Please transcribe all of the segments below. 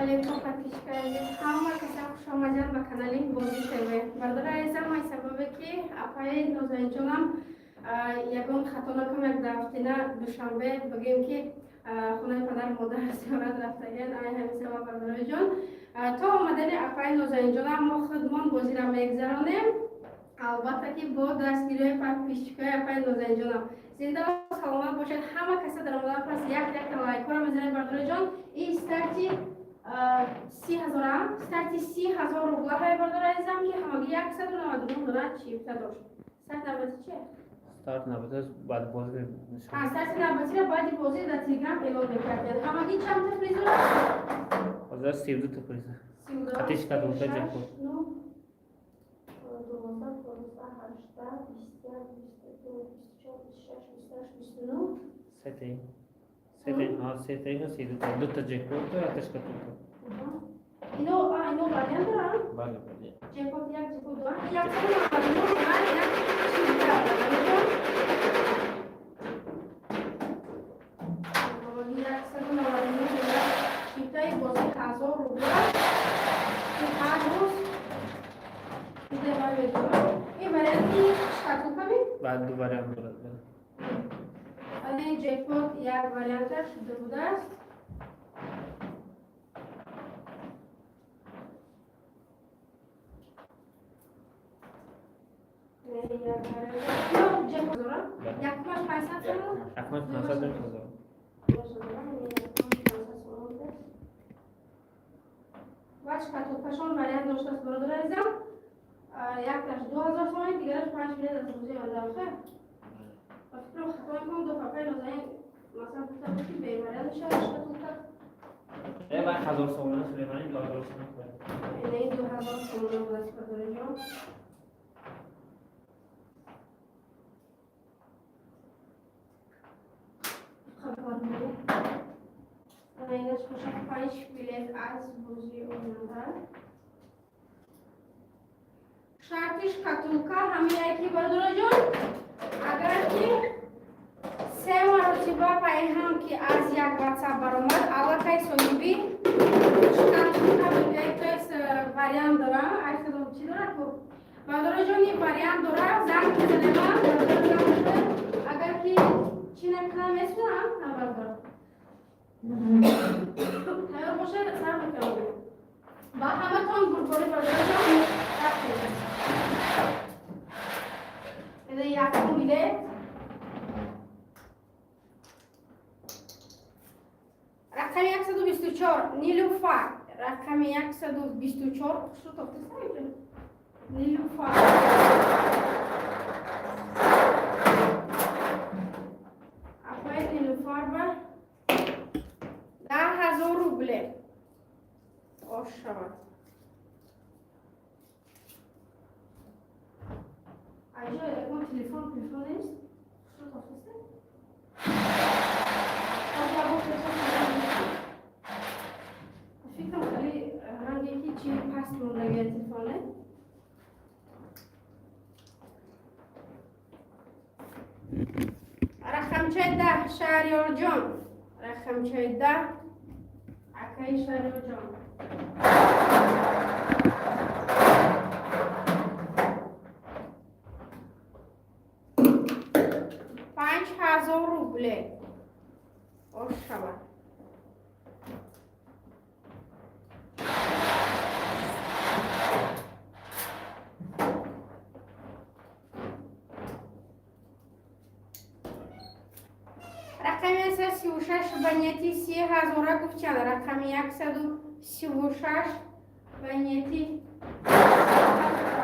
Алейкум, подписчикои азиз, ҳама каса хушомадед ба канали Бозӣ ТВ. Бародари азизам, ай сабабе ки апаи Нозанинҷонам ягон хато накам, як дафтина Душанбе бигем ки хонаи падар модар зиёрат рафтагиан. Ай ҳамин сабаб, бародароҷон, то омадани апаи Нозанинҷонам мо худмон бозиро мегзаронем, албатта ки бо дастгириҳои подписчикои апаи Нозанинҷонам. Зинда саломат бошед. Ҳама каса дар омадан пас як якта лайкҳоро мезанед, бародароҷон. Ин старти 30 ҳазора, старти 30 000 рубла ҳай, бародари азизам, ки ҳамагӣ 199 дона чипта дошт. Старт навбати чие? Старт навбати баъди бозӣ. Старти навбатиро баъди бозӣ дар Телеграм эълон мекардем. Ҳамагӣ чандта приз дорад? Ҳозир 32-та приз. Қатиш кадомта ҷекпот. 12, 15, 18, 21, 22, 24, 26, 28, 29. Сетаи. Сетаи, сетаи, 32-та. Дута ҷекпот, якта шкатулка. Ино, ино вариант доранд? Бале, бале. Ҷекпот як, ҷекпот ду. 199 як чипта. 199 чиптаи бозӣ 1000 рубла, ки ҳар рӯз ин варианти шкатулка ми? Баъд ду вариант дорад, бале. Вале ҷекпот як варианташ будааст. Ҷекпот дорад? Якумаш 500 сомон? Якумаш 500, дуюм 1000. Ва шкатулкашон вариант доштааст, бародари азизам. Якташ 2000 сомон, дигараш панҷ билет аз бозии оянда. Ба фикрам, хато мекунам, ду папаи Нозанин масалан гуфта буд, ки бевариант мешавад шкатулка. Э, вай 1000 сомона, Сулеймани 2000 сомон. Ин 2000 сомона будааст, бародариҷон. Инаш бошад панҷ билет аз бозии оянда. Шарти шкатулка ҳамине ки, бародароҷон, агар ки се маротиба пайҳам ки аз як ватсап баромад, аллакай соҳиби шкатулка. То есть вариант дора, айхадом чӣ дора ку, бародароҷон, ин вариант дора. Занг мезанема, агар ки чӣ накунам, месунам. Бародар, тайёр бошед, сар мекунам. Ба ҳаматон бурдборӣ, бародароҷон. Рафтем. Якум билет рақами 124, Нилуфар, рақами 124. Хушрӯ тофтеста, Нилуфар. Апай Нилуфар ба 10 000 рубле ош шавад. Аҷо ягон телефон нест? Хушрӯ тофтеста? Ягон телефон фикрам хеле ранге ки чи паст мондагия телефоне. Рақамчаи 10, Шаҳриёрҷон, рақамчаи 10, акаи Шаҳриёрҷон. 5000 рубле ош шавад. Рақами 136 ба нияти 30 ҳазора гуфтян. Рақами 136 ба нияти 30 ҳазора.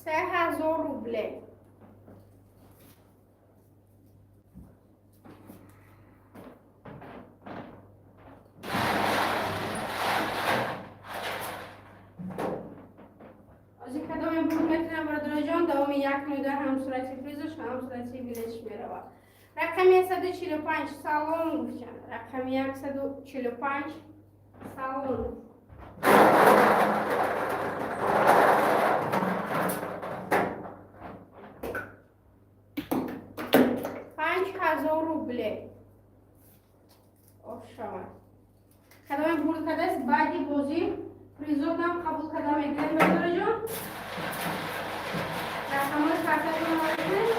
3000 рубле. Озин кадоме бурд мекунам, бародароҷон, давоми як минута ҳам сурати призаш, ҳам сурати билетш меравад. Рақами 145, салом гуфтян. Рақами 145, салом. 5000 рубле. Ошавад. Кадоме бурд кардааст, баъди бозӣ призотам қабул карда мегирем, бародараҷон. Рақамҳои картатон ворид.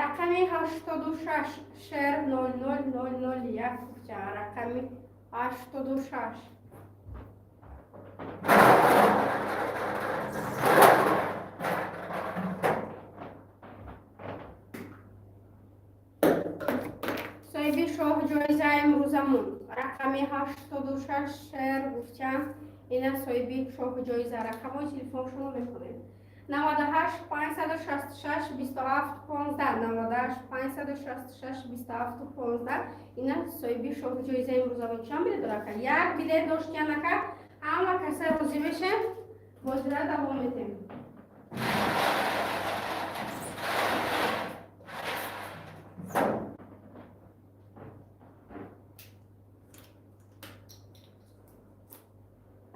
Рақами 86, шер 00001 гуфтя, рақами 86. Соҳиби шоҳ ҷоиза имрӯзамон рақами 86, шер гуфтям, ина соҳиби шоҳ ҷоиза. Рақамҳои телефоншонро мехонем: 98 566 27 15, 98 566 27 15. Ина соҳиби шоҳ ҷоиза имрӯзамон. Чанд билет дора, ака? Як билет доштиян, ака. Ҳама каса розӣ мешем, бозира давом метем.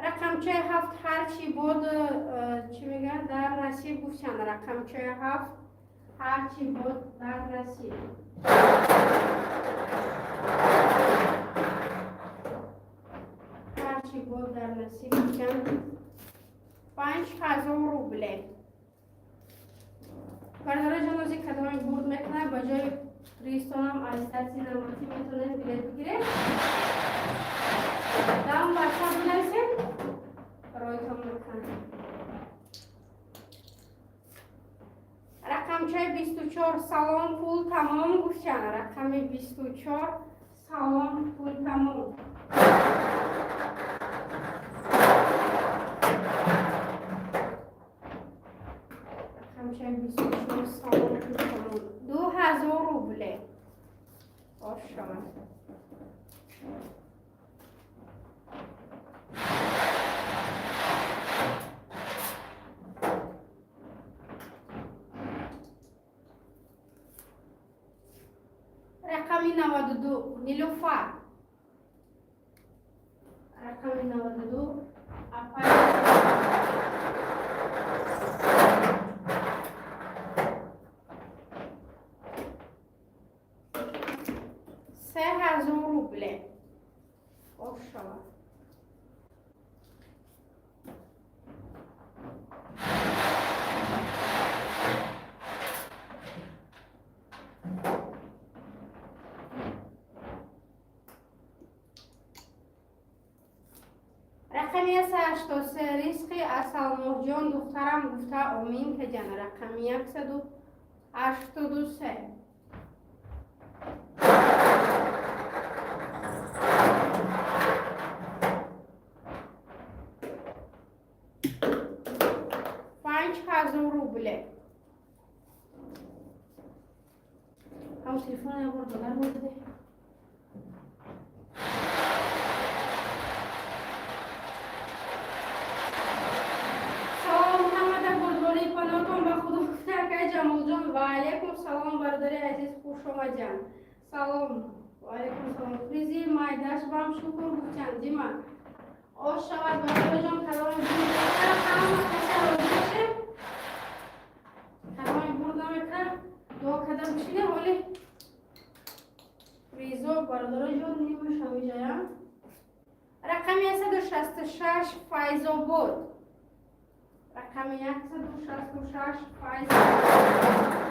Рақамчаи 7, ҳарчи бод, чӣ мегӯяд, дар насиб гуфтан. Рақамчаи 7, ҳарчи бод дар насиб. Ҳарчи бод дар насиб гуфтан. 5000 рубле. Бародари ҷонози, кадоме бурд мекунад, ба ҷои призтонам аз дасти навбатӣ метавонед билет бигиред. Дам бача бинависед, ройтон мекунад. Рақамчаи 24, салом, пул тамом гуфтан. Рақами 24, салом, пул тамом. Рақамчаи 24, салом, пул тамом. 2000 рубле. Ошавад. Рақами 92, Нилуфар. Рақами 92, апай. 3000 рубле. Ошавад. Рақами 183, ризқи Асалмоҳҷон, духтарам гуфта омин каҷан. Рақами 183. 5000 рубле. Ҳам телефон як бор догар будаде. Салом, ҳамада бурдбории паноҳтон ба худо гуфта, акай Ҷамолҷон. Ва алайкум салом, бародари азиз, хуш омадиям. Салом, ва алайкум салом. Призи майдаш бам шукр гуфтян, дима. Ош шавад, бародарҷон, каломи бурд ҳама каса розӣ бошем. Каломи бурд намекунад, дуо карда бишине. Ҳоли призо, бародароҷон, нимаш ҳамиҷаям. Рақами 166, Файзобод. Рақами 166, Файзобод.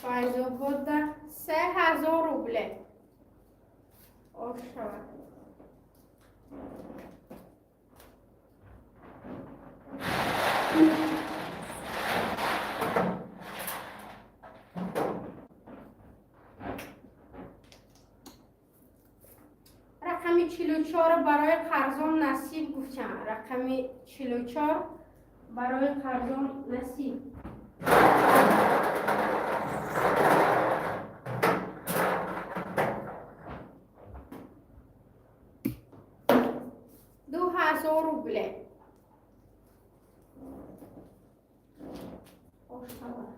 Файзобода 3000 рубле. Ошавад. Рақами 44, барои қарзон насиб гуфтам. Рақами 44, барои қарзон насиб. 2000 рубле. Ошавад.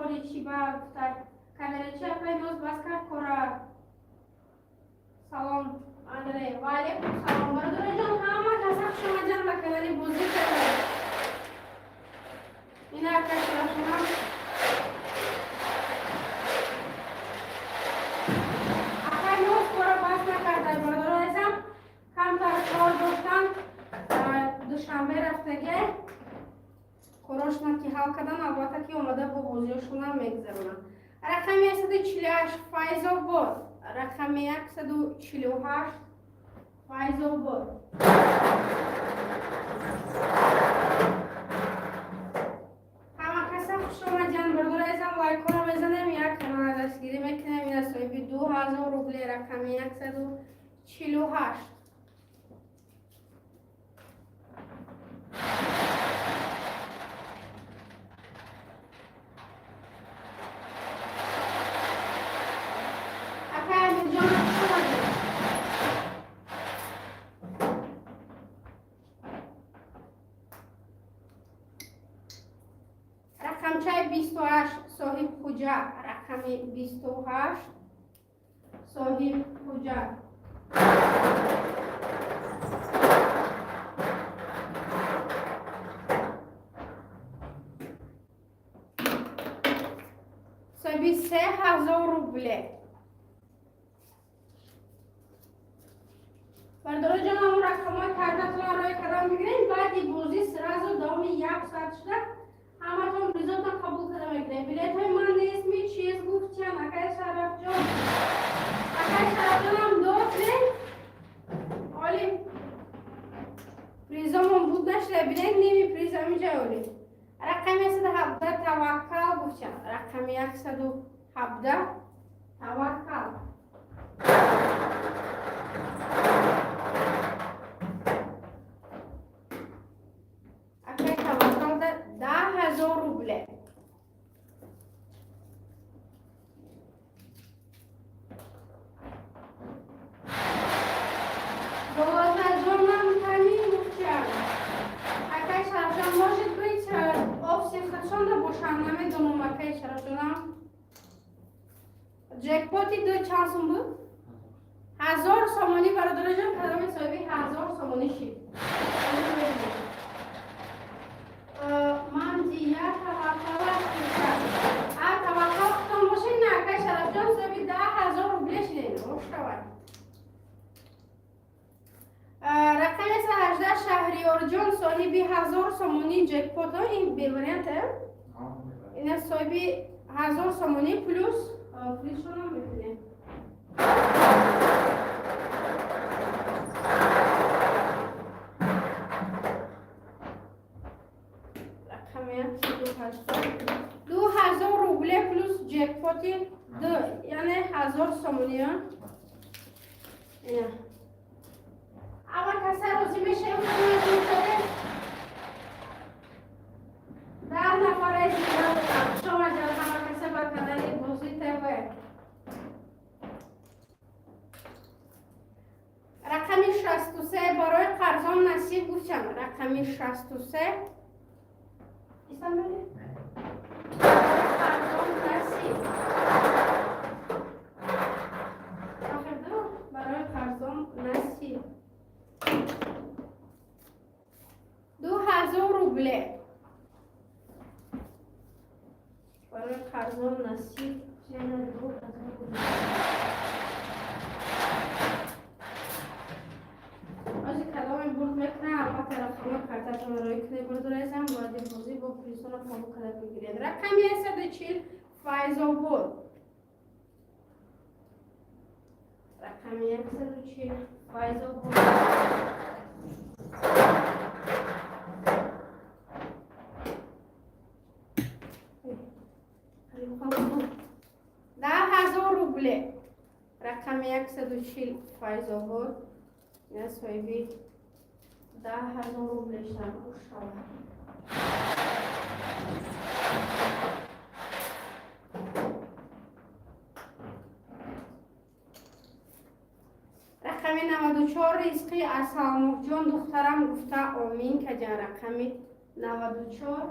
Оли чи ба гуфта камерачи апай Ноз бас кард кора. Салом, Андре. Ва алейкум салом. Бародароҷон, ҳама каса хуш омадиан ба канали Бозӣ ТВ. Ина акай Шарафшонам. Акай Ноз кора бас накарда, бародарои азизам. Камтар кор доштан, Душанбе рафтагиай. Корошона ки ҳал кардан, албатта ки омада бо бозиёшонам мегузаронам. Рақами 148, Файзобод. Рақами 148, Файзобод. Ҳама каса хуш омадиан, бародари азизам. Лайкҳоро мезанем, як канала дастгирӣ мекунем. Ина соҳиби 2000 рубле, рақами 148. Акай Амирҷон, хуш омадед. Рақамчаи 28, Соҳиб Хуҷа. Рақами 28, Соҳиб Хуҷа. Соҳиби 3000 рубле. Бародароҷон, ҳамон рақамҳои картатонро роя кардан бигирем. Баъди бозӣ сразу давоми як соат шуда ҳаматон призотон қабул карда мекунем. Билетҳои ман нест ми, чиз гуфтян, акай Шарафҷон. Акай Шарафҷонам дод, не? Оли призомон буд нашуда, билет ними приз ҳаминҷа оли. Рақами 117, Таваккал гуфтян. Рақами 117, Таваккал. Акай Таваккалда 10 000 рубле. Болотаҷонам камин гуфтян. Акай Шарафҷон, может быть, офиси худшонда бошанд, намедонам, акай Шарафҷонам. Ҷекпоти ду чанд сум буд? 1000 сомонӣ, бародароҷон, кадоми соҳиби 1000 сомонӣ шид? Ман дия Таваккал а Таваккал худтон бошед, на, акай Шарафҷон, соҳиби 10 000 рубле шидед. Ошавад. Рақами 118, Шаҳриёрҷон, соҳиби 1000 сомонӣ ҷекпот. Ин бевариант е? Ина соҳиби 1000 сомонӣ плюс плюсшонам мебинем. Рақами 118, 2000 рубле плюс ҷекпоти ду, яъне 1000 сомонӣ. Ина ҳама каса розӣ мешавем? 10 нафаре зинда будам. Хуш омадед ҳама каса ба канали Бозӣ ТВ. Рақами 63, барои қарзон насиб гуфтам. Рақами 63 истамбали, қарзон насиб. Охирду барои қарзон насиб 2000 рубле. Барои қарзон насиб яна 2000 рубле. Ози кадоме бурд мекунам, албатта рақамҳои картатонро рӯй кунед, бародарайзам, бояд бозӣ бо призона қабул карда бигиред. Рақами 140, Файзобод. Рақами 140, Файзобод. 10 000 рубле. Рақами 140, Файзобод. Ина соҳиби 10 000 рубле шудам. Ушава. Рақами 94, Ризқи Асалмуҳҷон, духтарам гуфта омин каҷан. Рақами 94,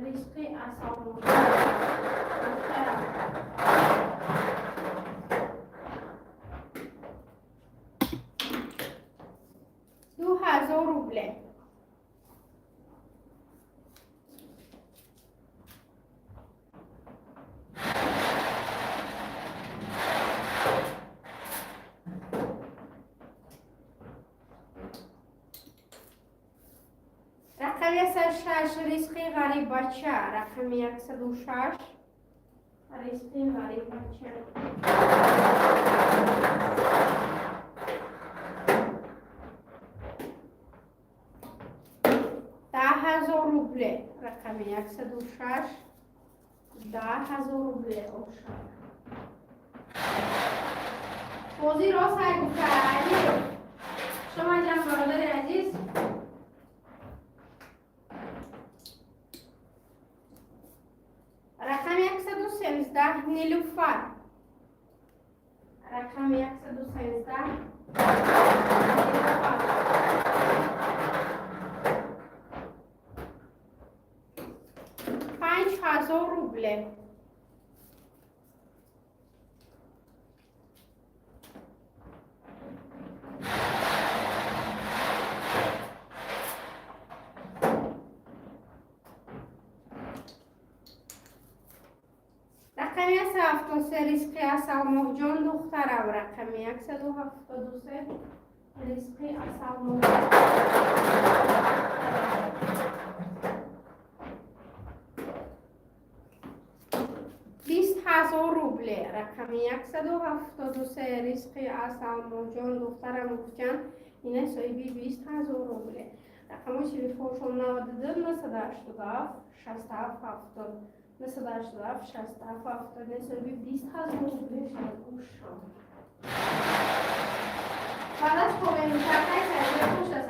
Ризқи Асалмуҳҷон. Рақами 106, ризқи ғариббача. Рақами 106, ризқи ғариббача. 10 000 рубле. Рақами 106, 10 000 рубле. Оша. Бозӣ рост ҳай гуфта али. Шумо ҷан, бародари азиз. Рақами 113, Нилуфар. Рақами 113, Нилуфар. 5000 рубле. Рақами 173, ризқи Асалмоҳҷон духтарам. Рақами 173, ризқи Асалмоҳҷон. 20 000 рубле. Рақами 173, ризқи Асалмоҳҷон духтарам гуфтан, ина соҳиби 20 000 рубле. Рақамҳои телефоншон 92 987 67 70, 987 67 70. Ина соҳиби 20 000 рубле шуд. Ушо. Баъд аз комментарҳои саҳифаи хуш аст.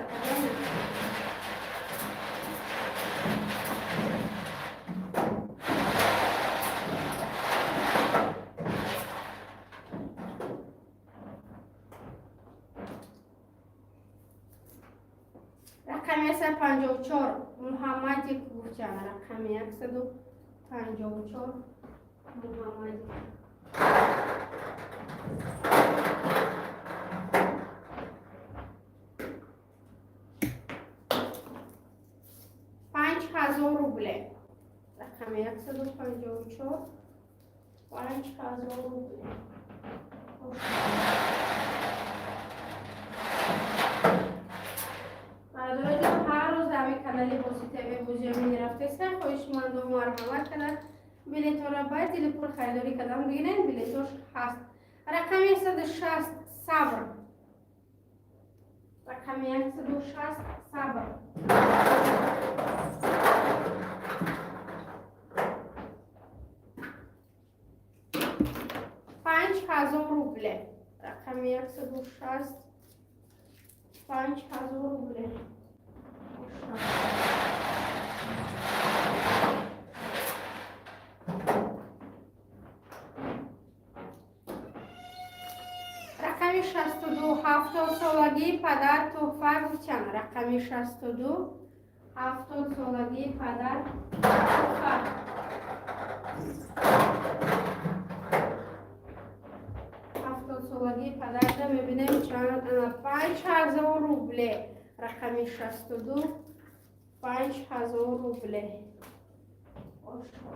Рақами 154, Муҳаммадик гуфтан. Рақами 154, Муҳаммадик. 5000 рубле. Рақами 154, 5000 рубле. Бародароҷон, ҳар рӯз дар ҳамин канали Бози ТВ бозиё мерафтеса. Хоҳишманду марҳамат када билетҳоро ба дили пур харидорӣ кардам бигирен, билетҳош ҳаст. Рақами 160, Сабр. Рақами 160, Сабр. 5000 рубле. Рақами 160, 5000 рубле. Оша. Рақами 62, 70-солагии падар тӯҳфа гуфтан. Рақами 62, 70-солагии падар тӯҳфа. 70-солагии падарда мебинем чанд. Ана, 5000 рубле. Рақами 62, 5000 рубле. Ошо.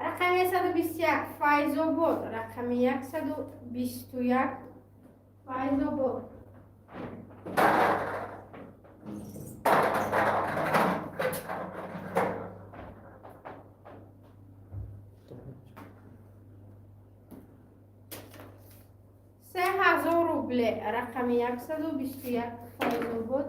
Рақами 121, Файзобод. Рақами 121, Файзобод. 3000 рубле. Рақами 121, Файзобод.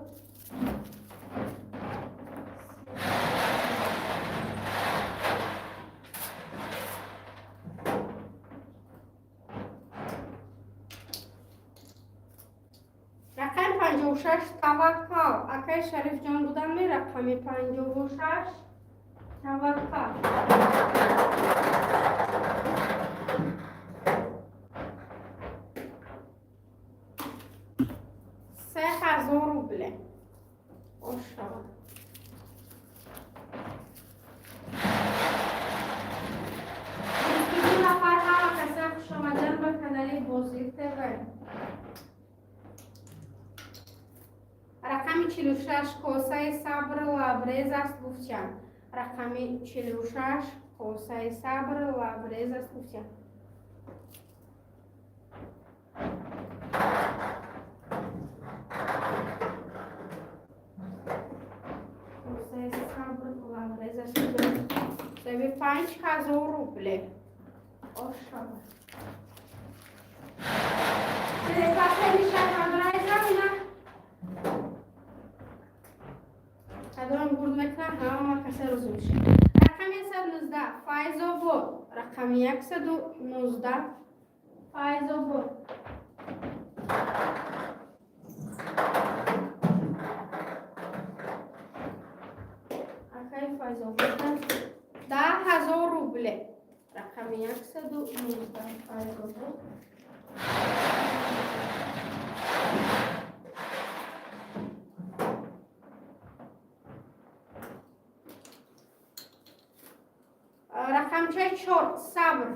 Рақами 56, Таваккал. Акай Шарифҷон буданд. Рақами 56, Таваккал. 3000 рубле. Ошава. 22 нафар, ҳама каса хушомадан ба канали Бозир ТВ. Рақами 46, косаи сабр лабрез аст гуфтям. Рақами 46. Косаи сабр лабрез аст гуфтям. Косаи сабр лабрез аст. Соҳиби 5000 рубле. Ошава. Пасанишаҳамрайзамина. Кадом бурд мекунам, ҳама каса розӣ мешавад. Рақами 119 Файзобод. Рақами 119 Файзобод. Акай Файзобод 10 000 рубле. Рақами 119 Файзобод. Рақамчаи 4 Сабр.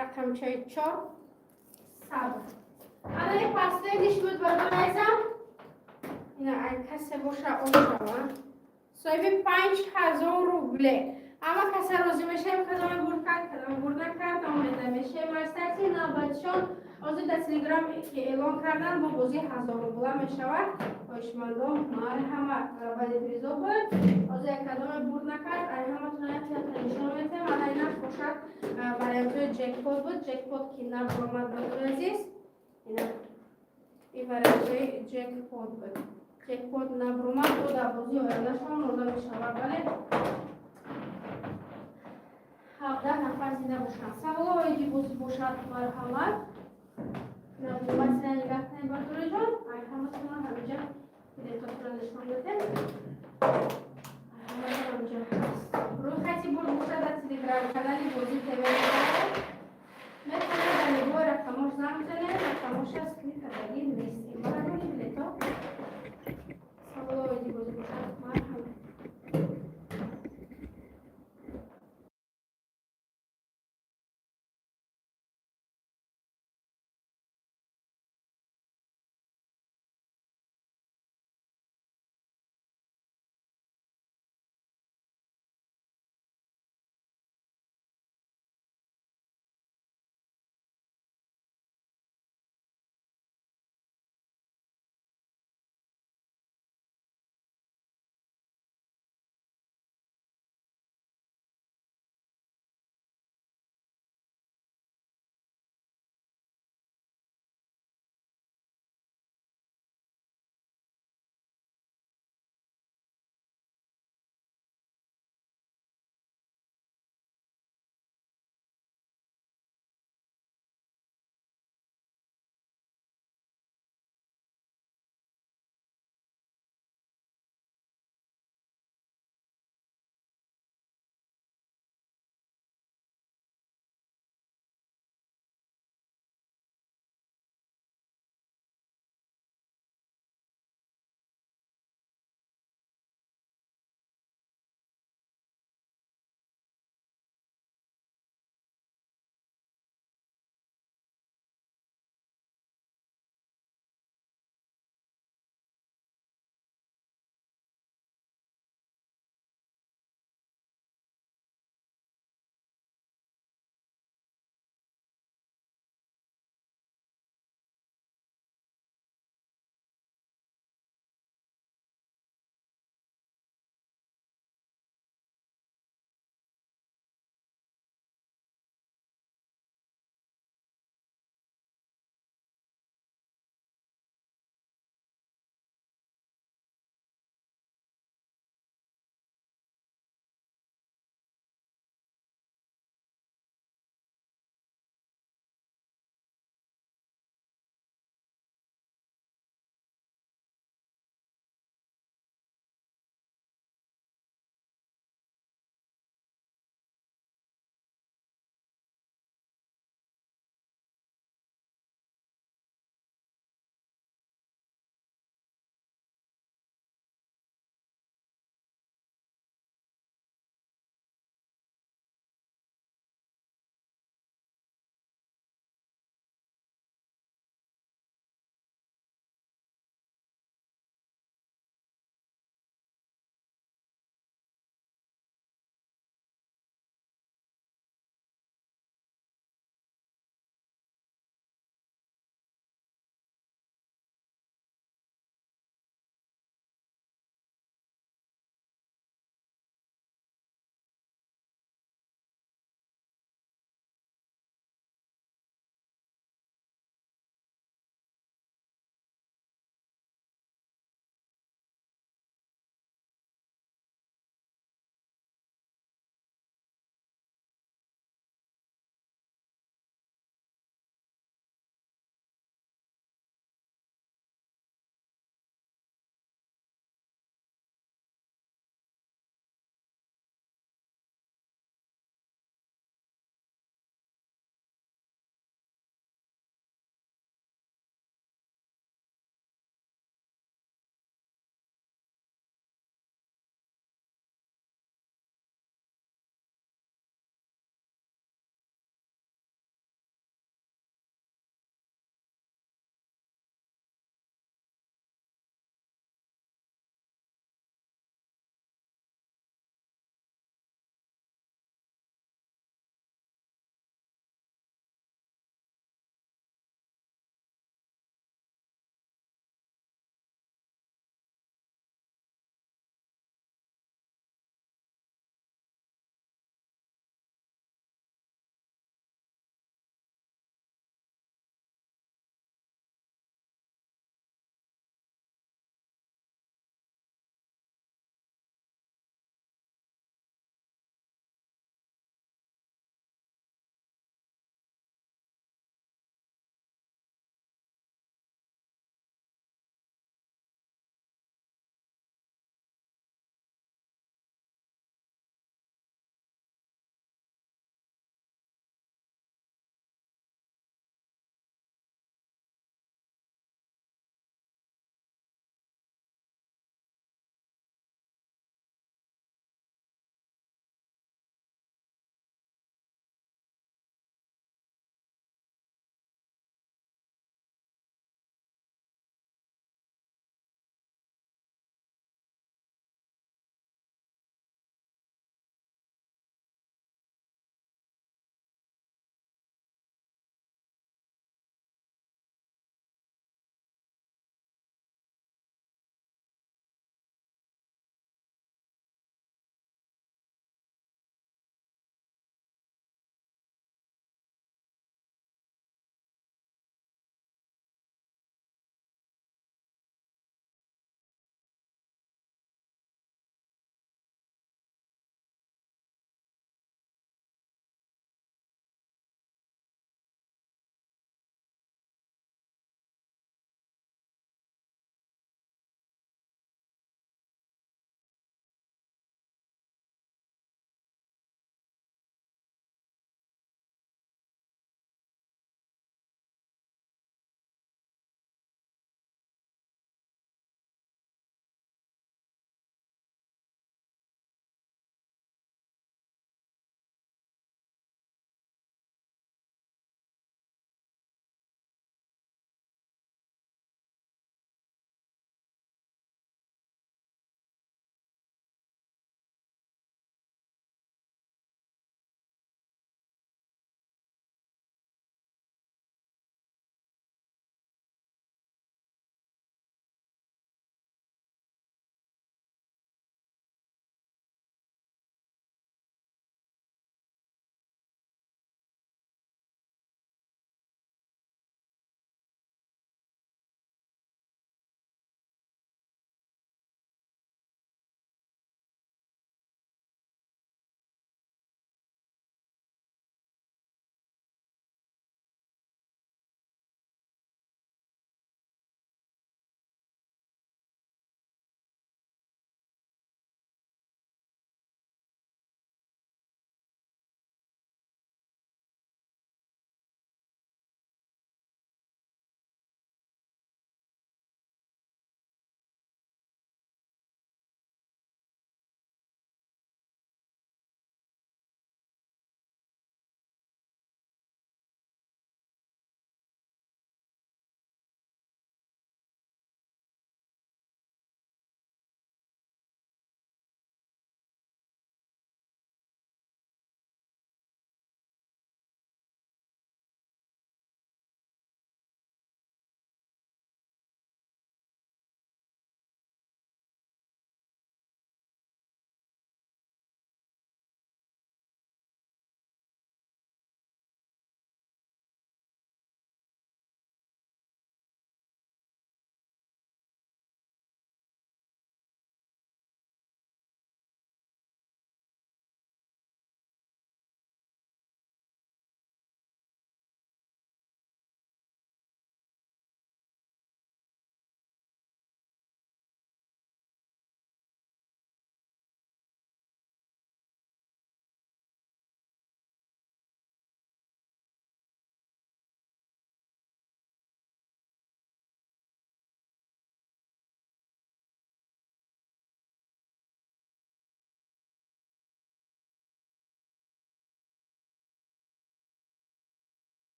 Рақамчаи 4 Сабр. Анаи последний буд, бародарайзам. Ина ай касе боша, ошава. Соҳиби 5000 рубле. Ҳама каса розӣ мешавем, кадоме бурд кард, кадоме бурд накард, омеда мешавем. Аз тарси навбатшон ҳозир дар Телеграм ки эълон кардан, бо бозӣ 1000 рубла мешавад. Хоҳишмандон, марҳамат, баъди призо буд. Ҳозир кадоме бурд накард, ай ҳаматон якята нишон метаҳем. Ана инаш бошад, вариантҳои ҷекпот буд. Ҷекпот ки набаромад, бародари азиз. Ина ин вариантҳои ҷекпот буд. Ҷекпот набаромад, бо дар бозии ояндашон рода мешавад, бале. 17 нафар зинда бошанд. Саволо оиди бозӣ бошад, марҳамат. Набоматина нигаҳ кунед, бародариҷон. Ай ҳаматона ҳамиҷа билетотро нишон додем. Ҳаматон ҳамиҷа ҳаст. Рӯйхати бурд бошад, дар Телеграм канали Бозӣ ТВ метавонед, дар нигоҳи рақамош занг бизанед, рақамоша скрин кардагӣ нестем. Бародари билето саволо оиди бозӣ бошад, марҳамат.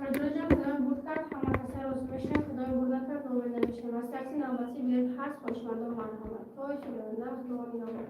Бародарҷон, худои бурд кард, ҳама каса розӣ мешавем, худои бурд накард, номер намешавем. Аз такси навбатӣ билет ҳаст, хоҳишмандон, марҳамат. То эфир оянда, худо нигаҳбон.